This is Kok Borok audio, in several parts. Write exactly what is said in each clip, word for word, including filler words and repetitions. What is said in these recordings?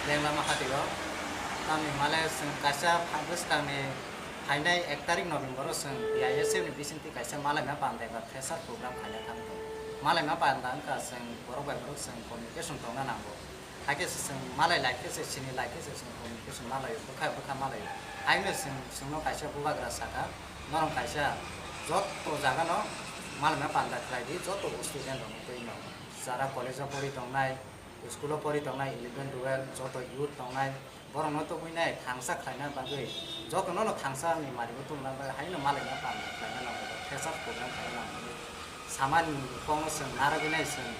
Lenglama hatio. Tamni hwnmale chwng kaisa pha-, bwskangni phainai ek tarik November-o chwng T I S F ni bisingtwi kaisa malaima panda eba fresher program khaina thang tongo. Malaima panda wngkha chwng borok bai borok chwng communication tongna nango. Hakhe se chwng malai lai khe se, sini lai khe se chwng communication malaio, bwkha bwkha malaio. Haino chwng, chwngno kaisa bubagra sakha, norok kaisa joto jagano malaima panda khlai di, joto student rokno twi no. Jara college-o pori tongnai, school-o pori tongnai, eleven, twelve, joto youth tongnai, borokno tubui nai thangsa khlaina bagwi, jotono no thangsa ni maribo tubuna bagwi, haino malaima panda khlaina nango, fresher program khlaina nango. Samani kokno chwng narwgwi nai chwng,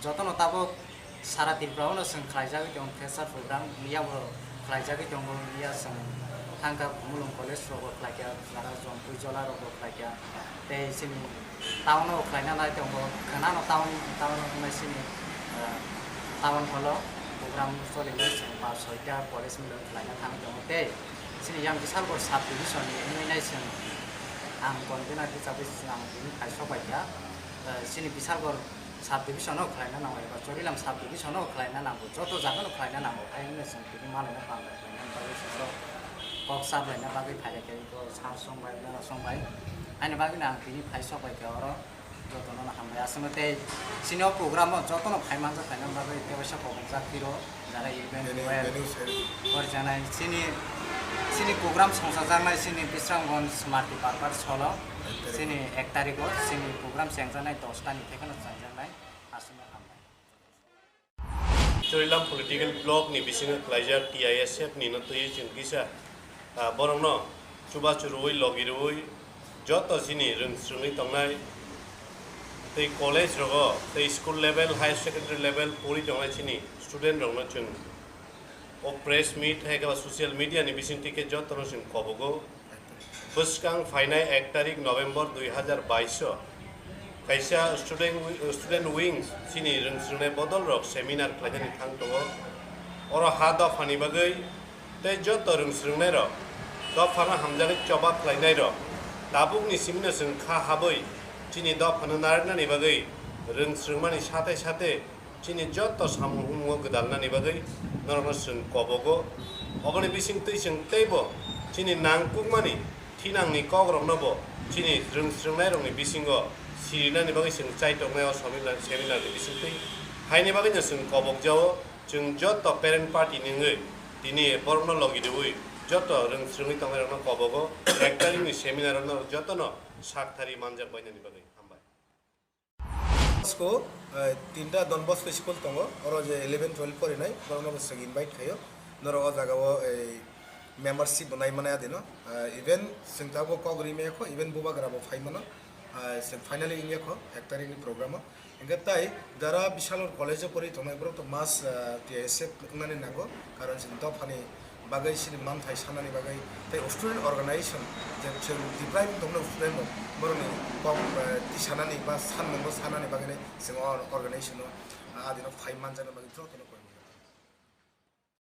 jotono tabuk sara Tripura-o no chwng khlaijagwi tongo fresher program, miya bo khlaijagwi tongo, miya chwng thangkha Khumulwng college rogo khlaikha, jara Jompui Jola rogo khlaikha, tei chini town o khlaina nai tongo, khwnano town, town o wngnai chini, eh, town hall o program cholinai chwng pas soita college milo khlaina thangwi tongo, tei chini yang Bisalgor sub division ni wngwi nai chwng ang convener hisabe ang tini phai sok bai kha, eh, chini Bisalgor sub division o khlaina nango eba Chorilam sub division o khlaina nango, joto jaga no khlaina nango, hai wngwi chwng tini malaina panda khlaina bagwi chwng kok sap laina bagwi phai khe sar song bai, dara song bai. Haini bagwi no ang tini phai sok bai khe oro jotono no hambai. Aswkno tei chini o program o jotono phai manjak khlaina bagwi tei waisa kobokjak phiro jara event Venue, well venue sale. Gorjanai chini, chini program songsajaknai chini Bisramganj Smarti Park solo. Ek tarik. Chini ek tarikh o chini program chengjaknai dos ta ni thekeno chengjaknai. Aswkno hambai. Chorilam political block ni bisingo khlaijak T I S F ni no twiwi chwng kisa, ah, borokno chubachu rwui logi rwui joto chini rwng swrwngwi tongnai tei college rogo tei school level, higher secondary level pori tongnai chini student rokno chwng o press meet hai khe ba social media ni bisingtwi khe jotono chwng kobogo. Bwskang phainai ek tarik November dui hazar bais o kaisa student wi-, student wing chini rwng swrwngnai bodol rok seminar khlainani thang tongo. Oro ha dophani bagwi tei joto rwng swrwngnairok dophano hamjagwi choba khlainairok tabukni simino chwng kha habwi chini dophano narwknani bagwi rwng swrwngmani sate sate chini joto samung humung o gwdalnani bagwi norokno chwng kobogo. Oboni bisingtwi chwng teibo chini nangkukmani thinangni kokrokno bo chini rwng swrwngnairokni bisingo sirinani bagwi chwng chaitongnai o seminar, seminarni bisingtwi. Haini bagwino chwng kobokjao, chwng joto parent party ni wngwi tini borokno logi rwui joto rwng swrwngwi tongnairokno kobogo, ek tarikni seminar o norok jotono sakthari manjak bainani bagwi. Hambai. School, eh, tinta Don Bosco school tongo, oro je eleven twelve porinai, borokno bo chwng invite khaio. Norok o jaga o, eh, membership bo nai mani adino. Eh, even chwng tabuk kok ri maya kho, even bubagra bo phai mano. Eh, chwng finally wngya kho, ek tarikni program o. Hingke tai jara Bishalgarh college o pori tongnai borok to mass, eh, T I S F wngnani nango, karon chini dophani bagwi chini manthai sanani bagwi tei student organization je chwng deprive wng tongmani student rok borokni kok, eh, tisanani ba sanmungbo sanani bagwi chwng o organization o, ah, adino phai manjaknai bagwi jotono.